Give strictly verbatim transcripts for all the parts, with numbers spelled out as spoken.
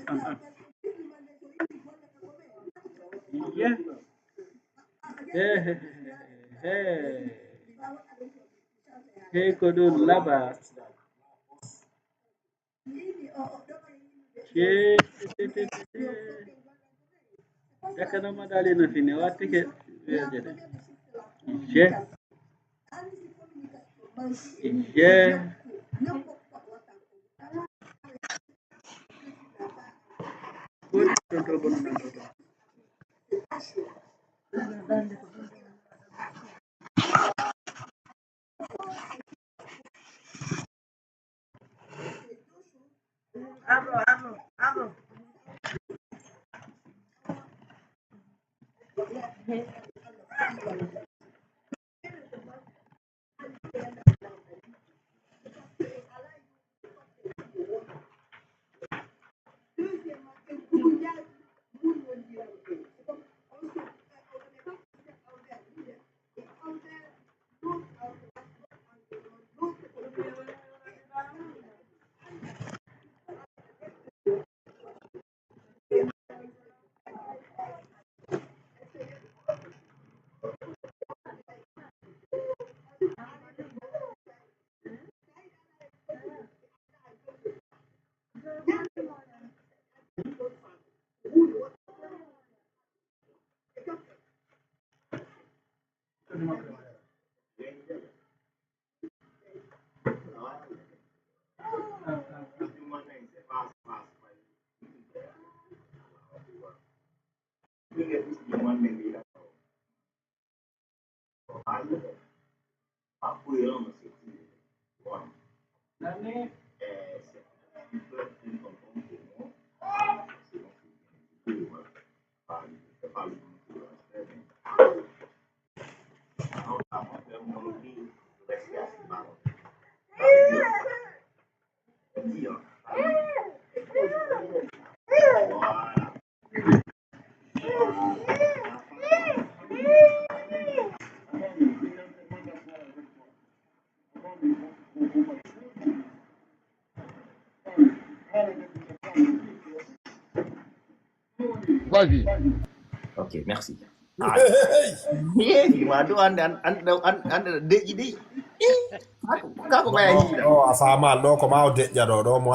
An, an. Iye. He, he, he, he. Hey, ko ɗun laba. Cee, cee, cee, cee, cee. Yakanama dali no fini, wattike weeje ɗe. Cee. Cee. Woni ɗon ɗo bonnuɗen ɗo ɗo. Arɗo, arɗo, arɗo. Vas-y. Ok, merci. Ah. Hey! Hey, ma do ande, an, an, an, an, deƴƴi, deƴƴi. Eh, kako, kako ɓaya hiila. Oh, a faamaa ɗo ko ma o deƴƴa ɗo, ɗo mo.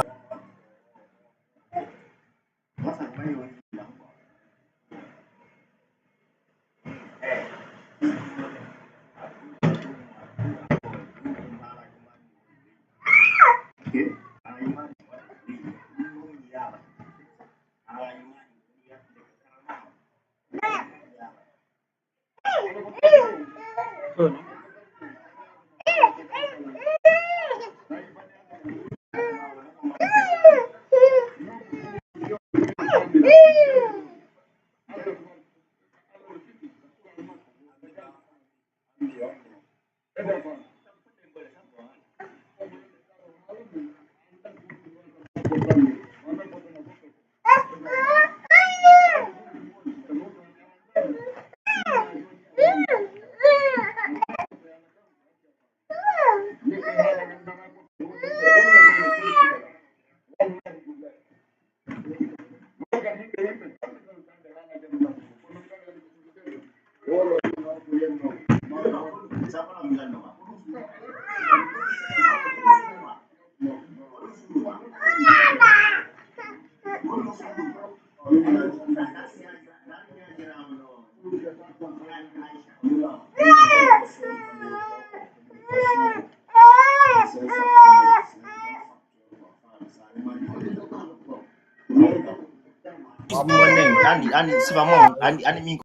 Andi, andi, sifa mo, andi, andi min ko.